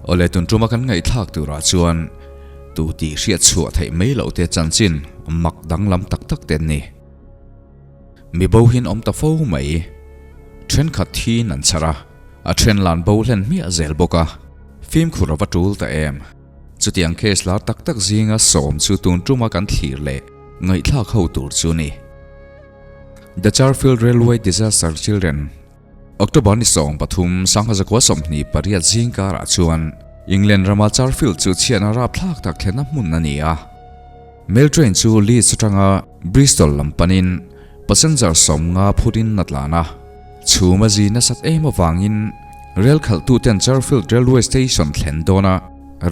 Awle tun tuma kan ngaihthlak turah chuan tu tih hriat chhuah theih mai loh te chanchin mak danglam tak tak te an ni. Mi bo hian awm ta fo mai. Thenkhat thiin an chhar a, a then lan bo hlen hmiah zel bawk a, fimkhur a va tul ta em. Chutiang case lar tak tak zinga sawm chu tun tuma kan thlir leh ngaihthlak ho tur chu ni. The Charfield Railway Disaster Children October ni 13, 1928 zing karah chuan England rama Charfield chu chhiatna rapthlak tak thlenna hmun a ni a. Mail train chu Leeds atanga Bristol lam panin passenger 50 phurin a tlan a. Chhum a zi nasat em avangin rel khalhtuten Charfield Railway Station thlen dawna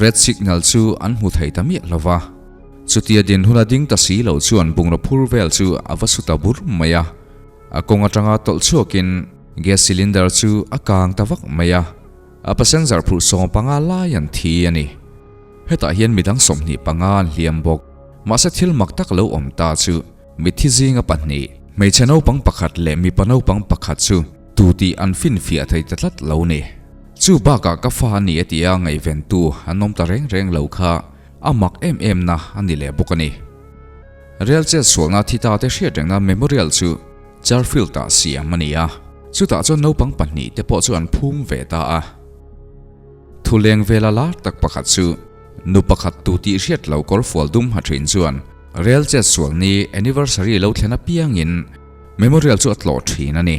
red signal chu an hmu thei ta miah lo va. Chutia din huna ding ta si lo chuan bungraw phur vel chu a va su ta bur mai a. A kawng atanga tawlh chhuakin gas cylinder chu a kang ta vak mai a, a passenger phurh 15 lai an thi a ni. Hetah hian midang 25 an hliam bawk. Mahse thil mak tak lo awm ta chu mitthi zinga pahnih, hmeichhe naupang pakhat leh mipa naupang pakhat chu tu tih an finfiah thei ta tlat lo ni. Chu bakah ka fa a ni a tia ngaihventu an awm ta reng reng lo kha a mak em em na a ni leh bawk a ni. Rel chet sualna thi ta te hriat rengna memorial chu Charfield ah siam a ni a, chutah chuan naupang pahnih te pawh chu an phum ve ta a. Thuleng vela lar tak pakhat chu nu pakhat tu tih hriat lo kawr fual dum ha thin chuan rel chet sual ni anniversary lo thlen apiangin memorial chu a tlawh thin a ni.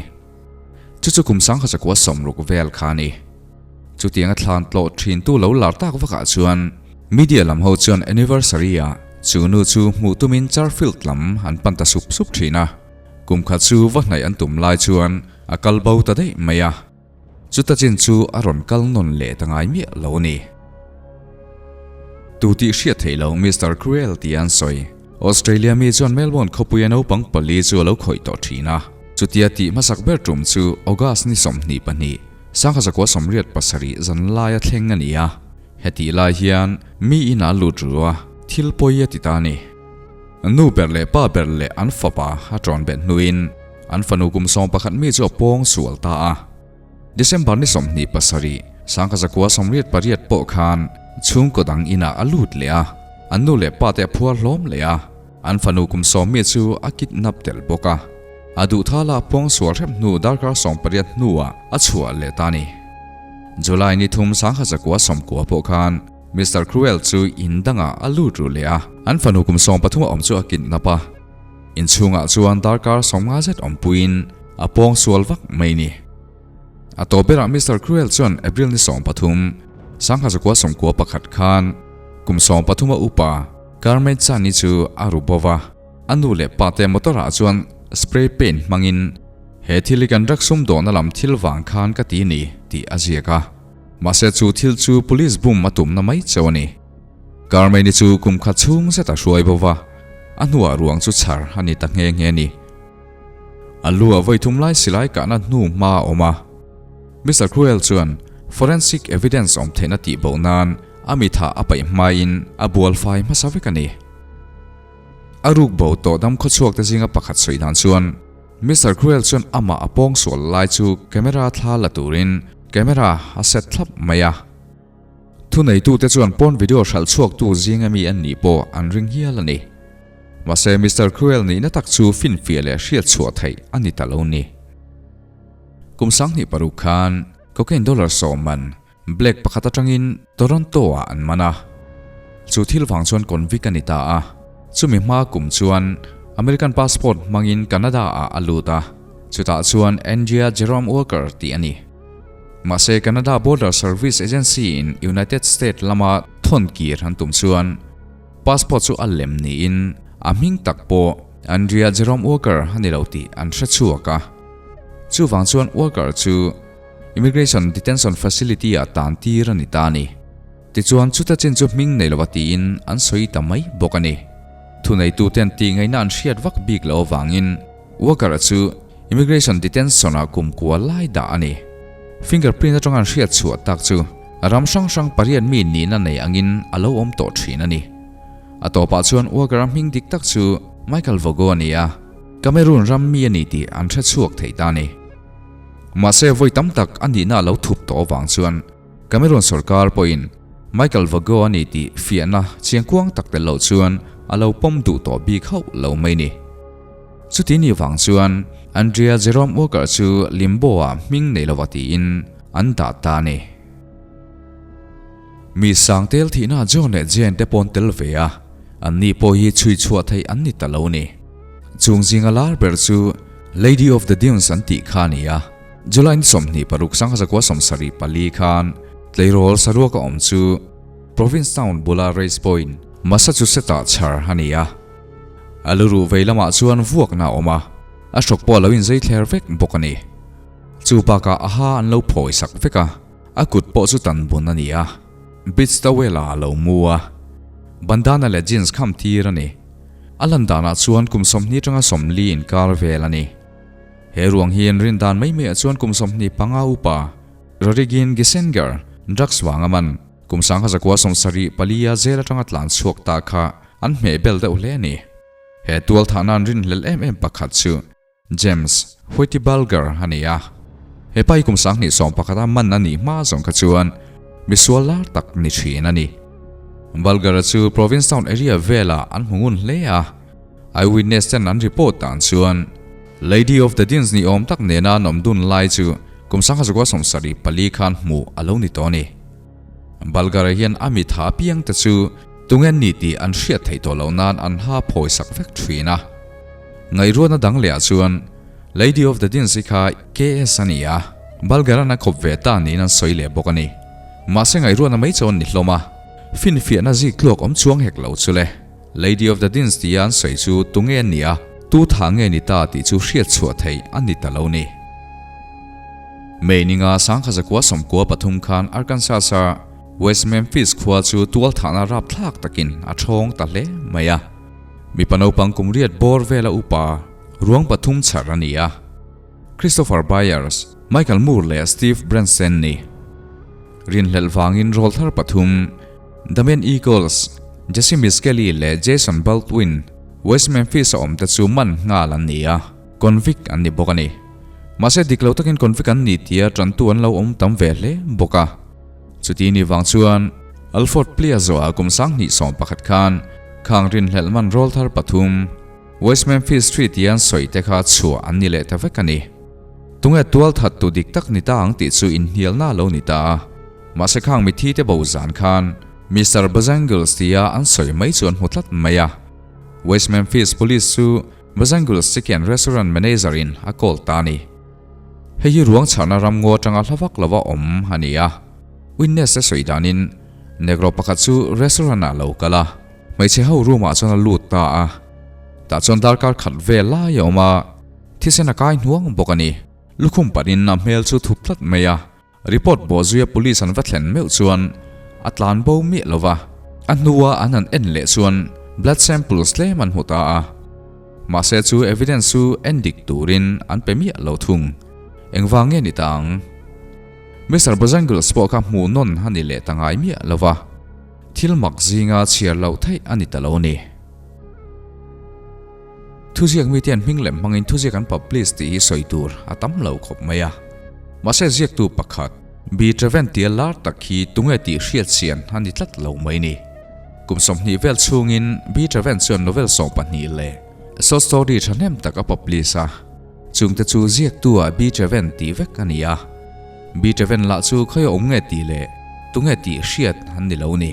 Chu chu kum 1960 vel kha a ni. Chutianga thlan tlawh thin tu lo lar tak vakah chuan media lam ho chuan anniversary ah chu nu chu hmuh tumin Charfield lam an pan ta sup sup thin a. Kum khat chu va hnaih an tum lai chuan a kal bo ta daih mai a. Chuta chin chu a rawn kal nawn leh ta ngai miah lo a ni. Tu tih hriat theih lo Mister Cruel tia an sawi. Australia mi chuan Melbourne khawpuia naupang pali chu a lo khawih tawh thin a. Chutia tih hmasak ber tum chu August ni 22, 1987 zan laia thleng a ni a. Hetih lai hian mi inah a lut ru a, thil pawi a ti ta a ni. Nu ber leh pa ber leh an fapa a tawn bet hnuin an fanu kum 11 mi chu a pawng sual ta a. December ni 27, 1988 pawh khan chhungkaw dang inah a lut leh a, an nu leh pa te a phuar hlawm leh a, an fanu kum 10 mi chu a kidnap tel bawk a. A duhthala a pawng sual hrep hnu darkar 18 hnuah a chhuah leh ta a ni. July ni 3, 1990 pawh khan Mister Cruel chu in dangah a lut ru leh a, an fanu kum 13 a awm chu a kidnap a. Inchhungah chuan darkar 50 zet awmpuiin a pawng sual vak mai ni. A tawp berah Mister Cruel chuan April ni 13, 1991 khan kum 13 a upa Carmen Chan-i chu a ru bo va. A nu leh pa te motor ah chuan spray paint hmangin he thil hi kan rak sumdawhna lam thil vang khan ka ti ni tih a ziak a. Mahse chu thil chu police bum a tumna mai chauh a ni. Carmen-i chu kum khat chhung zet a hruai bo va, a hnuah ruang chu chhar a ni ta nghe nghe a ni. A lu a vawi thum lai silai kahna hnu hma a awm a. Mister Cruel chuan forensic evidence awm theihna tih bo nan a mitha a paih hmain a bual fai hmasa vek a ni. A ruk bo tawh dam khawchhuak te zinga pakhat sawi dan chuan Mister Cruel chuan amah a pawng sual lai chu camera thla la turin camera a set thlap mai a. Thuneitute chuan pawn video hralh chhuaktu zinga mi an nih pawh an ring hial a ni. Mahse Mister Cruel nihna tak chu finfiah leh hriat chhuah theih a ni ta lo ni. Kum 2006 khan cocaine dollar 10 man Black pakhat atangin Toronto ah an man a. Chu thil vang chuan convict a ni ta a. Chumi hma kum chuan American passport hmangin Canada ah a lut a. Chutah chuan Andrea Jerome Walker tih a ni. Mahse Canada Border Service Agency in United States lama thawn kir an tum chuan passport chu a lem niin a hming tak pawh Andrea Jerome Walker a ni lo tih an hre chhuak a. Chuvang chuan Walker chu Immigration Detention Facility ah tan tir a ni ta a ni. Tichuan chuta chin chu hming nei lova tiin an sawi ta mai bawk a ni. Thuneituten tih ngaihna an hriat vak bik loh avangin Walker-a chu Immigration Detention ah kum kua lai dah a ni. Fingerprint atanga an hriat chhuah tak chu ram hrang hrang pariat mi nihna nei angin a lo awm tawh thin a ni. A tawpah chuan Walker-a hming dik tak chu Michael Vogo a ni a, Cameroon ram mi a ni tih an hre chhuak thei ta a ni. Mahse vawi tam tak a nihna a lo thup tawh avang chuan Cameroon sorkar pawhin Michael Vago a ni tih fiahna chiangkuang tak tel lo chuan a lo pawm duh tawh bik hauh lo mai ni. Chuti ni vang chuan Andrea Jerome Walker chu Limbo-ah hming nei lova tiin an dah ta a ni. Mi sang tel thihna John leh Jane te pawn tel ve a, anni pawh hi chhui chhuah theih an ni ta lo ni. Chung zinga lar ber chu Lady of the Dunes an tih kha a ni a, July ni 26 1974 khan tleirawl saruaka awm chu Provincetown bula Race Point, Massachusetts-ah chhar a ni a. A luruh vei lamah chuan vuakna a awm a, a hrawk pawh a lo inzei thler vek bawk a ni. Chu bakah a ha an lo phawi sak vek a, a kut pawh chu tan bun a ni a, beach towel ah a lo mu a, bandana leh jeans kham tir a ni. A lan danah chuan kum 20 atanga 40 inkar vel a ni. He ruang hi an rin dan mai maiah chuan kum 25 upa Rorigin Gisenger drugs vanga man kum 1974 a jail atanga tlan chhuak ta kha an hmeh bel deuh hle a ni. He tualthahna an rinhlelh em em pakhat chu James Whitey Bulger a ni a. He pa hi kum 2011 a man a nih hma zawng kha chuan misual lar tak ni thin a ni. Bulger-a chu Provincetown area velah an hmu ngun hle a. Eyewitness ten an report dan chuan Lady of the Dunes ni awm tak nena an awm dun lai chu kum 1974 khan hmuh a lo ni tawh a ni. Bulger-a hian a mitha apiang te chu tunge an ni tih an hriat theih tawh loh nan an ha phawi sak vek thin a. Ngaihruatna dang lehah chuan Lady of the Dunes hi kha KS a ni a, Bulger-a'n a khawp ve ta niin an sawi leh bawk a ni. Mahse ngaihruatna mai chu an ni hlawm a, finfiahna zik tluak awm chuang hek lo chu le. Lady of the Dunes tia an sawi chu tunge an nia, tu tha nge ni ta tih chu hriat chhuah theih a ni ta lo ni. May ninga 1993 khan Arkansas-a West Memphis khua chu tualthahna rapthlak takin a thawng ta hle mai a. Mipa naupang kum riat bawr vela upa ruang pathum chhar a ni a. Christopher Byers, Michael Moore leh Steve Bransen ni. Rinhlelh vangin rawlthar pathum Damien Eagles, Jesse Miskelly leh Jason Baldwin, West Memphis-a awmte chu man nghal an ni a, convict an ni bawk a ni. Mahse dik lo takin convict an ni tia tantu an lo awm tam ve hle bawk a. Chuti ni vang chuan Alford Plea zawhah kum 2011 khan khang rinhlelh man rawlthar pathum West Memphis Street tia an sawi te kha chhuah an ni leh ta vek a ni. Tunge tualthat tu dik tak ni ta ang tih chu inhnialna a lo ni ta a. Mahse khang mithi te bo zan khan Mister Bojangles tia an sawi mai chu an hmu tlat mai a. West Memphis Police chu Bojangles Chicken Restaurant manager in a call ta a ni. Hei hi ruang chharna ram ngaw atanga hla vak lova awm a ni a. Witness te sawi danin Negro pakhat chu restaurant ah lo kal a, hmeichhe ho room ah chuan a lut ta a. Tah chuan darkar khat vel lai a awm a, thisen a kai hnuang bawk a ni. Lukhum panin a hmel chu thup tlat mai a. Report bawhzuia police an va thlen meuh chuan a tlan bo miah lo va, a hnua an han en leh chuan blood samples tlem an hmu ta a. Mahse chu evidence chu en dik turin an pe miah lo thung. Engvang nge ni ta ang? Mister Bojangles pawh kha hmuh nawn a ni leh ta ngai miah lo va, thil mak zinga chhiar loh theih a ni ta lo ni. Thuziak mite an hming lem hmangin thuziak an publish tih hi sawi tur a tam lo khawp mai a. Mahse ziaktu pakhat, B. Treven tia lar tak hi tunge tih hriat chian a ni tlat lo mai ni. Kum 20 vel chhungin B. Treven chuan novel 12 leh short story thahnem tak a publish a. Chungte chu ziaktu ah B. Treven tih vek a ni a. B. Treven lah chu khawi awm nge tih leh tunge tih hriat an ni lo ni.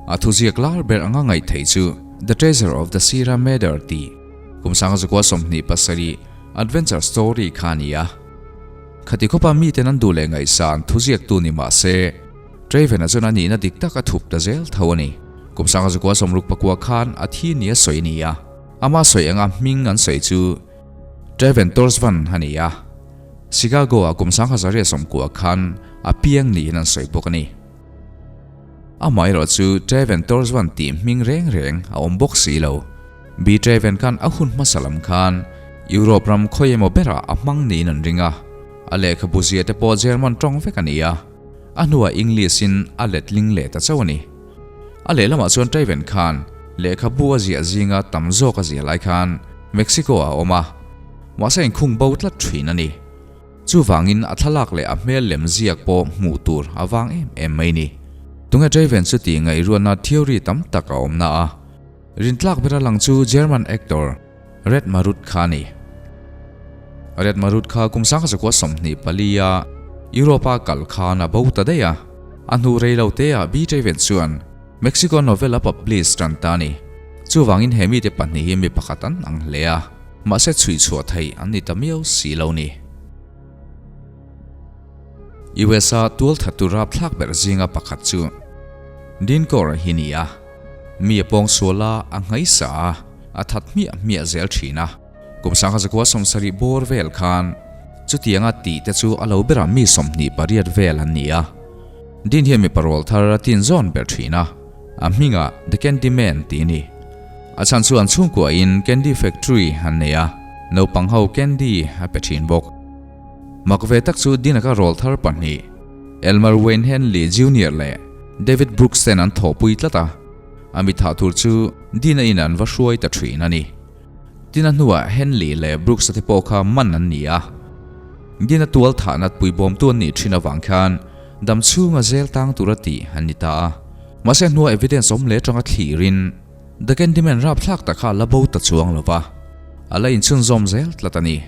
A thuziak lar ber anga ngaih theih chu The Treasure of the Sierra Madre tih kum 1927 adventure story kha a ni a. Khati khawpa miten an duh leh ngaihsan thuziaktu ni mah se, Traven-a chuan a nihna dik tak a thup ta zel tho a ni. Kum 1969 khan a thi nia sawi a ni a, ama sawi anga hming an sawi chu Traven Torsvan a ni a. Chicago-ah kum 1990 khan a piang niin an sawi bawk a ni. Amaherawh chu Traven Torsvan tih hming reng reng a awm bawk si lo. B. Traven khan a hun hmasa lam khan Europe ram khawi emaw berah a hmang niin an ring a, a lehkhabu zia te pawh German tawng vek a ni a, a hnuah English in a letling leh ta chauh a ni. A lehlamah chuan Traven khan lehkhabu a ziah zinga tam zawk a ziah lai khan Mexico ah a awm a, mahse a inkhung bo tlat thin a ni. Chuvangin a thlalak leh a hmel lem ziak pawh hmuh tur a vang em em mai ni. Tunge Draven chu tih ngaihruatna theory tam tak a awm na a, rintlak bera lang chu German actor Red Marut kha a ni. Red Marut kha kum sangkha 24 a Europe a kal khan a bo ta daih a, a hnu rei lo te ah B Draven chuan Mexico novel a publish tan ta a ni. Chuvangin he mite pahnih hi mi pakhat an ang hle a, mahse chhui chhuah theih an ni ta miau si lo ni. US-a tualthattu rapthlak ber zinga pakhat chu Dean Corr hi ni a, mi a pawng sual a, a nghaisa a, a that hmiah hmiah zel thin a. Kum 1970 bawr vel khan chutianga tih te chu a lo berah mi 28 vel an ni a. Dean hian mipa rawl thar a tin zawn ber thin a, a hmingah The Candy Man tih a ni. A chhan chu an chhungkuahin Candy Factory an nei a, naupang ho candy a pe thin bawk. Mak ve tak chu Dinaka rawl thar pahnih, Elmer Wayne Henley Junior leh David Brooks ten an thawhpui tlat a, a mi thah tur chu Dina in an va hruai ta thin a ni. Dina hnuah Henley leh Brooks-a te pawh kha man an ni a. Dina tual thah nat puibawmtu an nih thin avang khan dam chhunga zel tang tura tih an ni ta a. Mahse hnua evidence awm leh atanga thlirin The Candyman rapthlak tak kha a la bo ta chuang lo va, a la inchhunzawm zel tlat a ni.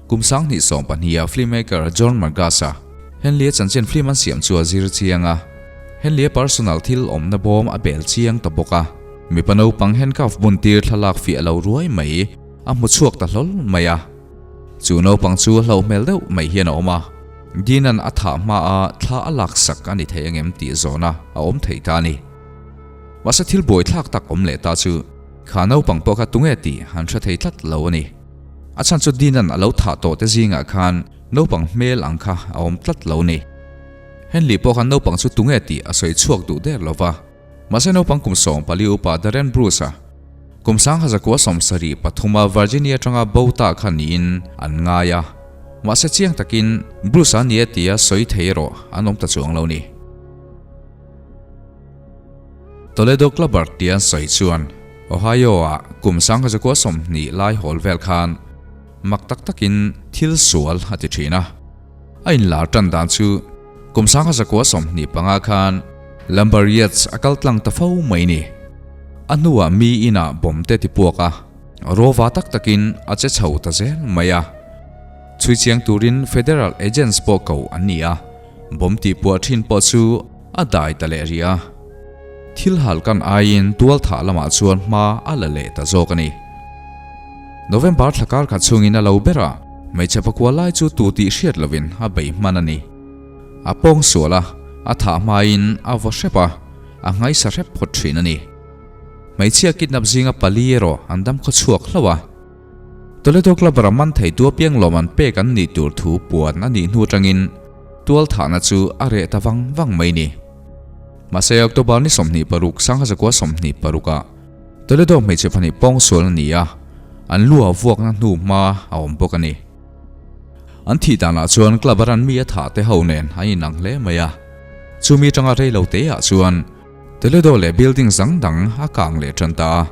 Kum 2012 a filmmaker John Margasa, Henley-a chanchin film an siam chu a zir chiang a, Henley-a personal thil awmna bawm a bel chiang ta bawk a. Mipa naupang handcuff buntir thlalak fiah lo ruai mai a hmu chhuak ta hlawl mai a. Chu naupang chu hlauh hmel deuh mai hian a awm a, Dean-a'n a thah hma a thla a laksak a ni thei angem tih zawhna a awm thei ta a ni. Mahse thil buaithlak tak awm leh ta chu kha naupang pawh kha tunge tih an hre thei tlat lo a ni. A chhan chu Dean-a'n a lo thah tawh te zingah khan naupang hmel ang kha a awm tlat lo ni. Henley pawh khan naupang chu tunge tih a sawi chhuak duh der lo va. Mahse naupang kum 14 upa Darren Bruce-a kum 1973 a Virginia atanga bo ta kha niin an ngai a. Mahse chiang takin Bruce-a ni e tia sawi thei erawh an awm ta chuang lo ni. Toledo Clubber tia an sawi chuan Ohio-ah kum 1920 lai hawl vel khan mak tak takin thil sual a ti thin a. A inlar tan dan chu kum 1925 khan Lumber Yards a kal tlang ta fo mai ni. A hnuah mi inah bomb te ti puak a, rawva tak takin a che chho ta zel mai a. Chhui chiang turin Federal agents pawh ko an ni a, bomb tihpuah thin pawh chu A dai ta leh rih a, thil hal kan aiin tual thah lamah chuan hma a la leh ta zawk a ni. November thla kar khat chhungin a lo ber a, hmeichhe pakua lai chu tu tih hriat lovin a bei hman a ni. A pawng sual a, a thah hmain a vaw hrep a, a nghaisa hrep phawt thin a ni. Hmeichhia kidnap zinga pali erawh an dam khaw chhuak hlauh a. Toledo Club-a man thei tu apiang lawm an pek an nih tur thu puan a nih hnu atangin tual thahna chu a reh ta vang vang mai ni. Mahse October ni 26 1926 ah Toledo hmeichhe pahnih pawngsual a ni a, an lu ah vuakna hnu hma a awm bawk a ni. An thih danah chuan club-a ran mi a thah te ho nen an inang hle mai a, chumi atanga rei lo te ah chuan Toledo leh building zang dang a kang leh tan ta a,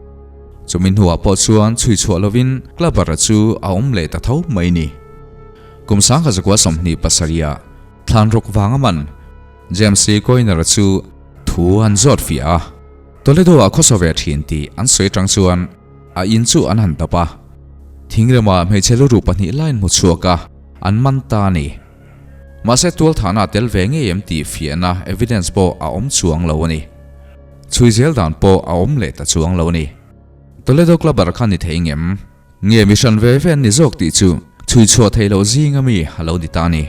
chumi hnuah pawh chuan chhui chhuah lovin Clubber-a chu a awm leh ta tho mai ni. Kum 1927 ah thlan rawk vang a man James C. Coiner-a chu thu an zawt fiah a, Toledo-ah khawsa ve thin tih an sawi atang chuan a in chu an han dap a, thingremah hmeichhe luruh pahnih lain hmu chhuak a, an man ta a ni. Mahse tualthahna a tel ve ngei em tih fiahna evidence pawh a awm chuang lo a ni. Chhui zel dan pawh a awm leh ta chuang lo a ni. Toledo Clubber kha ni thei ngem? Nge mi hran ve ve an ni zawk tih chu chhui chhuah theih loh zinga mi a lo ni ta a ni.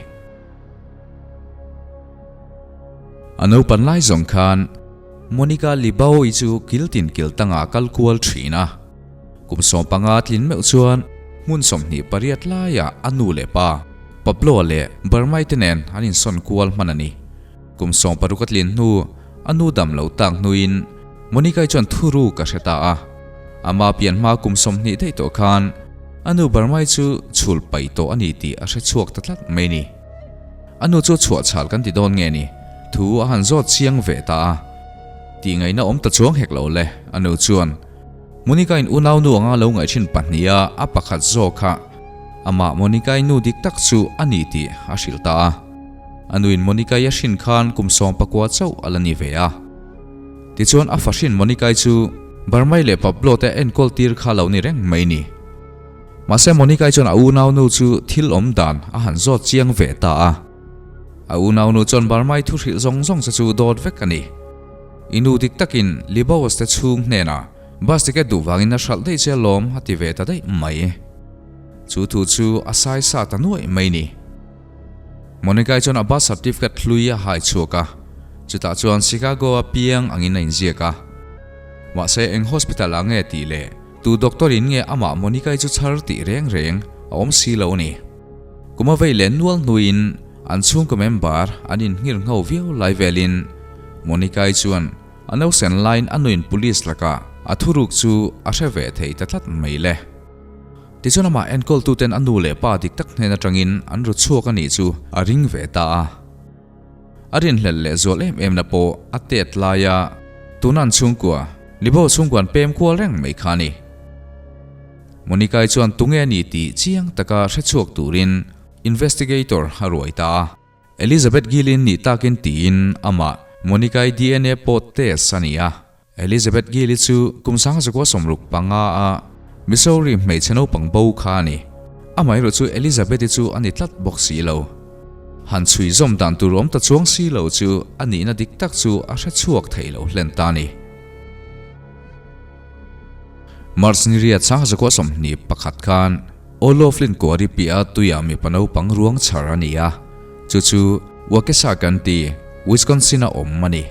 A naupan lai zawng khan Monica Libao-i chu kiltin kil tangah a kal kual thin a. Kum 15 tlin meuh chuan hmun 28 laiah a nu leh pa, Pablo-a leh Burmai te nen an insawn kual hman a ni. Kum 60 a tlin hnu, a nu dam lo tak hnuin Monica-i chuan thuru ka hre ta a. Ama pian hma kum 20 daih tawh khan a nu Burmai chu chhul paih tawh a ni tih a hre chhuak ta tlat mai ni. A nu chu chhuah chhal kan ti dawn nge ni? Thu a han zawt chiang ve ta a. Tih ngaihna awm ta chuang hek lo le, a nu chuan. Monica-in unau nu anga lo ngaih thin pahniha a pakhat zawk kha. Amah Monica-i nu dik tak chu a ni tih a hrilh ta a. A nuin Monica-i a hrin khan kum 19 chauh a la ni ve a. Tichuan a fa hrin Monica-i chu Burma-i leh Pablo te enkawl tir kha lo ni reng mai ni. Mahse Monica-i chuan a unaunu chu thil awm dan a han zawt chiang ve ta a. A unaunu chuan Burma-i thu hrilh zawng zawng che chu dawt vek a ni. I nu dik takin Libaos te chhung hnenah bus ticket duh vangin a hralh daih che alawm a ti ve ta daih mai. Chu thu chu a sai sa ta nuaih mai ni. Monica-i chuan a birth certificate hlui a hai chhuak a, chutah chuan Chicago-a piang angin a inziak a. Mahse eng hospital ah nge tih leh tu doctor in nge amah Monica-i chu chhar tih reng reng a awm si lo a ni. Kum a vei leh nual hnuin an chhungkaw member an inhngir ngho viau lai velin Monica-i chuan a nausen laiin a nuin police lakah a thuruk chu a hre ve thei ta tlat mai le. Tichuan amah enkawltuten a nu leh pa dik tak hnen atangin an ru chhuak a nih chu a ring ve ta a. A rinhlelh leh zual em em na pawh a tet laia tuna an chhungkua, Libo chhungkua an pem kual reng mai kha a ni. Monica-i chuan tunge a ni tih chiang taka hre chhuak turin investigator a ruai ta a. Elizabeth Gilin nih takin tiin amah Monica-i DNA pawh test a ni a. Elizabeth Gilly chu kum 1965 a Missouri hmeichhe naupang bo kha a ni. Amaherawh chu Elizabeth-i chu a ni tlat bawk si lo. Han chhui zawm dan tur awm ta chuang si lo chu a nihna dik tak chu a hre chhuak thei lo hlen ta a ni. March ni riat 1921 khan O'Loughlin Quarry piah tuiah mipa naupang ruang chhar a ni a, chu chu Waukesha County, Wisconsin-a awm a ni.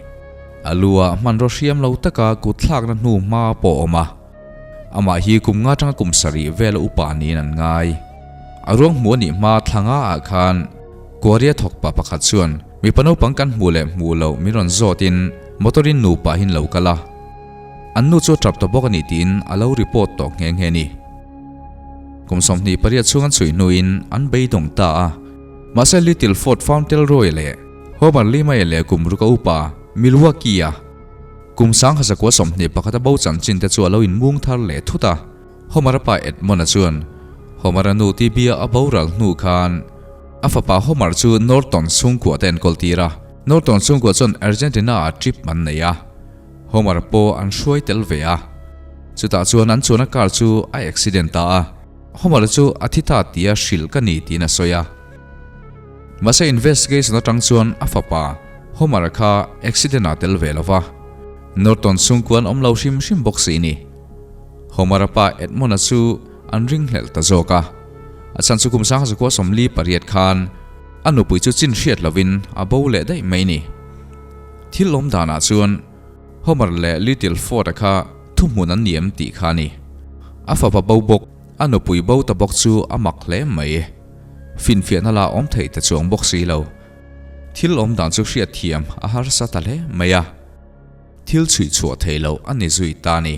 A lu ah hmanraw hriam lo taka kut thlakna hnu hma pawh a awm a. Amah hi kum nga atanga kum sarih vela upa niin an ngai. A ruang hmuh a nih hma thla nga ah khan Quarry-a thawkpa pakhat chuan mipa naupang kan hmuh leh hmuh loh min rawn zawtin motor-in nupa hin lo kal a. An nu chu a tap ta bawk a ni tiin a lo report tawh nghe nghe a ni. Kum 28 chhung an chhui hnuin an beidawng ta a. Mahse Little Fort Fauntleroy leh Homer Limaya leh kum ruka upa Milwaukee-a kum 1921 a bo chanchin te chu a lo inmung thar leh thut a. Homer-a pa Edmund-a chuan Homer-a nu TB-a a boral hnu khan a fapa Homer chu Norton chhungkua te enkawl tir a. Norton chhungkua chuan Argentina-ah trip an nei a. Homer pawh an hruai tel ve a, chutah chuan an chuan a car chu a accident ta a, Homer chu a thi ta tia hrilh ka ni tiin a sawi a. Mahse investigation atang chuan a fapa Homer kha accident ah tel ve lo va, Norton chhungkua an awm lo hrim hrim bawk si ni. Homer-a pa Edmund-a chu an ringhlelh ta zawk a, a chhan chu kum 1948 khan a nupui chu chin hriat lovin a bo leh daih mai ni. Thil awm danah chuan Homer leh Little Ford-a kha thuhmun an ni em tih kha a ni. A fapa bo bawk, a nupui bo ta bawk chu a mak hle mai. Finfiahna la awm thei ta chuang bawk si lo. Thil awm dan chu hriatthiam a harsa ta hle mai a. Thil chhuih chhuah thei loh a ni zui ta a ni.